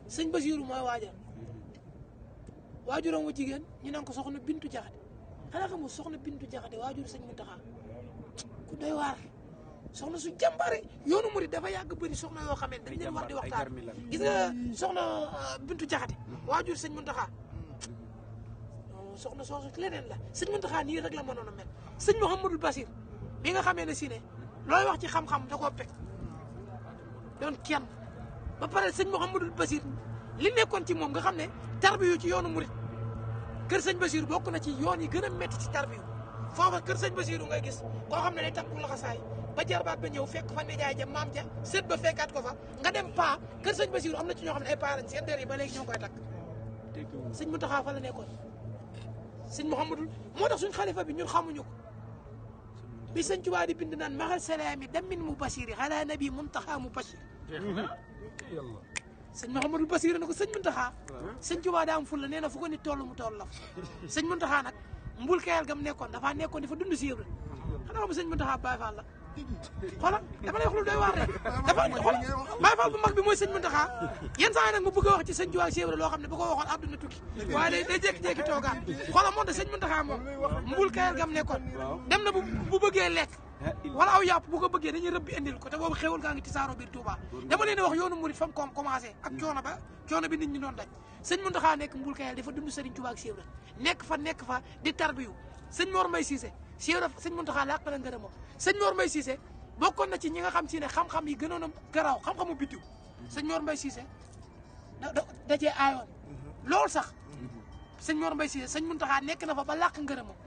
sëñ Basiiru mooy waajuram wu jigéen ñu naan ko soxna Bintu Jaxate xanaa xam nga soxna Bintu Jaxate waajur sëñ Muntaxa ku doy waar soxna su jàmbaare yoonu murid dafa yàgg bëri soxna yoo xam ne dañ leen war di waxtaan gis nga soxna Bintu Jaxate waajur sëñ Muntaxa soxna soosu leneen la sëñ Muntaxa nii rek la mënoon a mel sëñ Mouhamadul Basir mi nga xamee ne si ne looy wax ci xam-xam da koo pek doon kenn ba pare sëñ Mouhamadul Basir li nekkoon ci moom nga xam ne tarbiyu ci yoonu murid kër sëñ Basiru bokk na ci yoon yi gën a métti ci tarbiyu foofa kër sëñ Basiru ngay gis koo xam ne day takku laxasaay ba jarbaat ba ñëw fekk fa nijaay ja maam ja sët ba fekkaat ko fa nga dem paa kër sëñ Basiru am na ci ñoo xam ne ay paa lañ seen der yi ba léegi ñoo ngi koy takk sëñ Muntaxa fa la nekkoon sëñ Mouhamadul moo tax suñ xalifa bi ñun xamuñu ko bi sëñ Tuubaa di bind naan maxal salaami damin mu basiri xalaa nabi Muntaxa mu bashir sëñ Mouhamadul Basir na ko sëñ Muntaxa sëñ Tuubaa daa am ful la nee na fu ko nit toll mu toll la sëñ Muntaxa nag mbul kayal gam nekkoon dafa nekkoon dafa dund si yëpp la xanaa xam sëñ Muntaxa Baay Faal la xoolal dama lay wax lu doy waar rek dafa xoolal Baay Faal bu mag bi mooy sëñ Muntaxa yenn saa yi nag mu bëgg a wax ci sëñ Tuubaa si yëpp la loo xam ne bu ko waxoon àdduna tukki waaye day jékki-jékki toogaat xoolal moom de sëñ Muntaxa moom mbul kayal gam nekkoon dem na bu bëggee lekk wala aw yàpp bu ko bëggee dañuy rëbbi indil ko te boobu xéwal gaa ngi tisaaroo biir Touba dama leen di wax yoonu murid fam koom commencé ak coono bi nit ñi doon daj sëñ Muntaxa nekk mbul kayal dafa dund Sëriñ Tuubaa ak Cheikh Ibra nekk fa di tarbiyu sëñ Mor Mbay Cissé Cheikh Ibra sëñ Muntaxa làq na ngërëm moom sëñ Mor Mbay Cissé bokkoon na ci ñi nga xam si ne xam-xam yi gënoon a garaaw xam-xamu biddiw sëñ Mor Mbay Cissé da cee aayoon loolu sax sëñ Mor Mbay Cissé sëñ Muntaxa nekk na fa ba làq ngërëm moom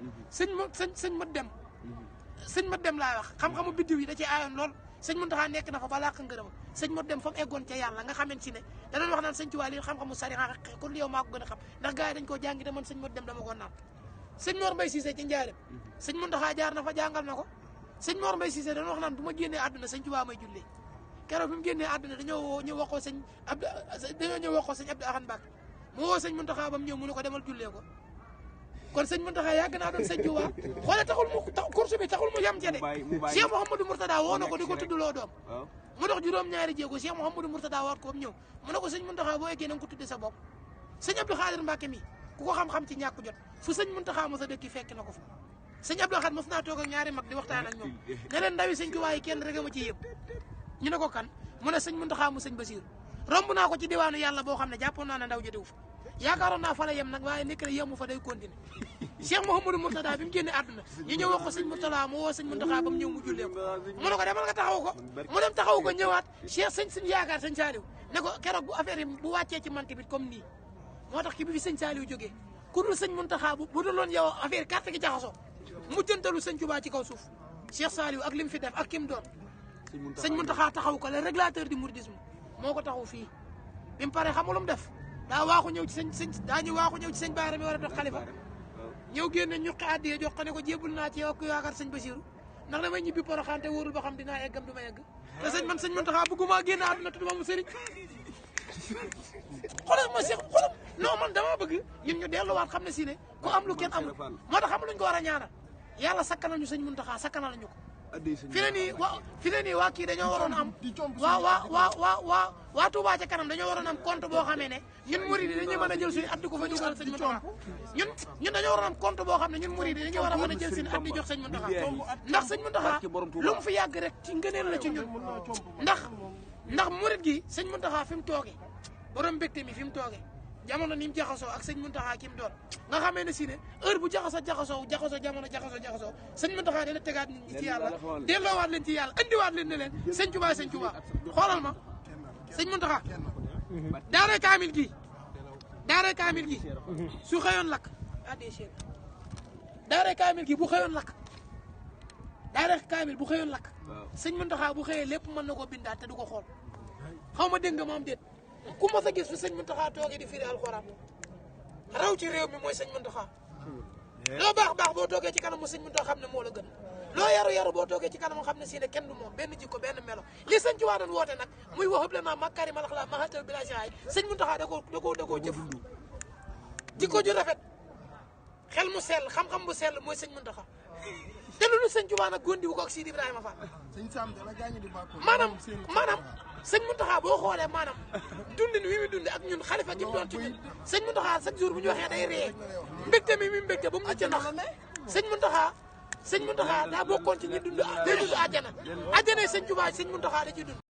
sëñ mat dem laay wax xam-xamu biddiw yi da cee aayoon lool sëñ Muntaxa nekk na fa ba làq ngërëm sëñ mat dem fa mu eggoon ca yàlla nga xamante ne da doon wax naan sëñ Tuubaa lii xam-xamu sariya kon yow maa ko gën a xam ndax gars yi dañ koo jàngi te man sëñ mat dem dama ko naan sëñ Mor Mbay Cissé ci njaareem sëñ Muntaxa jaar na fa jàngal na ko sëñ Mor Mbay Cissé dañoo wax naan bu ma génnee àdduna sëñ Tuubaa may jullee keroog bi mu génnee àdduna dañoo ñëw wax ko sëñ Abdou Ahad Mbacke mu woo sëñ Muntaxa ba mu ñëw mu ne ko demal jullee ko kon sëñ Muntaxa yàgg naa doon sëñ Tuubaa xoole course bi taxul mu yem ca de Cheikh Mouhamadou Mourtada woo na ko di ko tuddloo doom mu dox juróom-ñaari jéego Cheikh Mouhamadou Mourtada waat ko ba mu ñëw mu ne ko sëñ Muntaxa boo eggee na nga ko tudde sa bopp sëñ Abdou Khadir Mbacke mi ku ko xam-xam ci ñàkk jot fu sëñ Muntaxa mos a dëkk fekk na ko fa sëñ Abdou Khadir mos naa toog ak ñaari mag di waxtaan ak ñoom ne leen ndawi sëñ Tuubaa yi kenn rek ma ci yëpp ñu ne ko kan mu ne sëñ Muntaxa mu sëñ Basiru romb naa ko ci diwaanu yàlla boo xam ne jàppoon naa ne ndaw jotewu fa yaakaaroon naa fa la yem nag waaye nekk na yemu fa day continuer Cheikh Mouhamadou Mourtada bi mu génne àdduna ñu ñëw wax ko sëñ Mourtada mu woo sëñ Muntaxa ba mu ñëw mu jullee ko mu ne ko demal nga taxaw ko mu dem taxaw ko ñëwaat Cheikh sëñ yaakaar sëñ Saliou ne ko keroog bu affaire yi bu wàccee ci man tamit comme nii moo tax ki bi fi sëñ Saliou jógee ku dul sëñ Muntaxa bu duloon yow affaire carte gi jaxasoo mujjantalu sëñ Tuubaa ci kaw suuf Cheikh Saliou ak li mu fi def ak kim doon sëñ Muntaxa taxaw ko le régulateur du mouridisme moo ko taxaw fii bi mu paree xam nga lu mu def daa waaxu ñëw ci sëñ Baara mi war a def xalifa ñëw génne ñuqi àddiyee jox ko ne ko jébul naa ci yow ku yaakaar sëñ Basiru ndax damay ñibbi Poroxaan te wóorul ba xam dinaa eggam du ma egg te sëñ Muntaxa bëgguma génn àdduna tudd ma mu sëriñ xoolal ma Cheikh xoolal non man dama bëgg ñun ñu delluwaat xam ne si ne ku am lu kenn amul moo tax xam luñ ko war a ñaanal yàlla sakkanal ñu sëñ Muntaxa sakkanal ñu ko fi ne nii waa kii dañoo waroon am waa Touba ca kanam dañoo waroon am compte boo xamee ne ñun murid yi dañuy mën a jël suñu at di ko fa dugal sëñ Muntaxa ñun dañoo waroon am compte boo xam ne ñun murid yi dañuy war a mën a jël suñu at di jox sëñ Muntaxa ndax sëñ Muntaxa lu mu fi yàgg rek ci ngëneel la ci ñun ndax murid gi sëñ Muntaxa fi mu toogee borom mbégte mi fi mu toogee jamono ni mu jaxasoo ak sëñ Muntaxa ki mu doon nga xamee ne si ne heure bu jaxasoo jamono jaxasoo sëñ Muntaxa dina tegaat nit ñi ci yàlla delloowaat leen ci yàlla andiwaat leen ne leen sëñ Tuubaa xoolal ma sëñ Muntaxa daara kaamil gi su xëyoon lakk daara kaamil gi bu xëyoon lakk sëñ Muntaxa bu xëyee lépp mën na ko bindaat te du ko xool xaw ma dégg nga moom déet ku mos a gis fi sëñ Muntaxa toogee di firi alxuraan raw ci réew mi mooy sëñ Muntaxa loo baax boo toogee ci kanamu sëñ Muntaxa xam ne moo la gën loo yaru boo toogee ci kanam xam ne si ne kenn du moom benn jikko benn melo li sëñ ci waa doon woote nag muy waxab le ma makari malax la mahatal bila siaay sëñ Muntaxa da koo jëf jikko ju rafet xel mu sell xam-xam bu sell mooy sëñ Muntaxa te loolu sëñ Tuubaa nag góondiwu ko ak Sidi Ibrahima Fall maanaam sëñ Muntaxa boo xoolee maanaam dundin wi mu dund ak ñun xalifa gi mu doon ci ñun sëñ Muntaxa chaque jour bu ñu waxee day ree mbégte mi mbégte ba mu ñu ca nax sëñ Muntaxa daa bokkoon ci ñi dund àjjana yi sëñ Tuubaa sëñ Muntaxa da ciy dund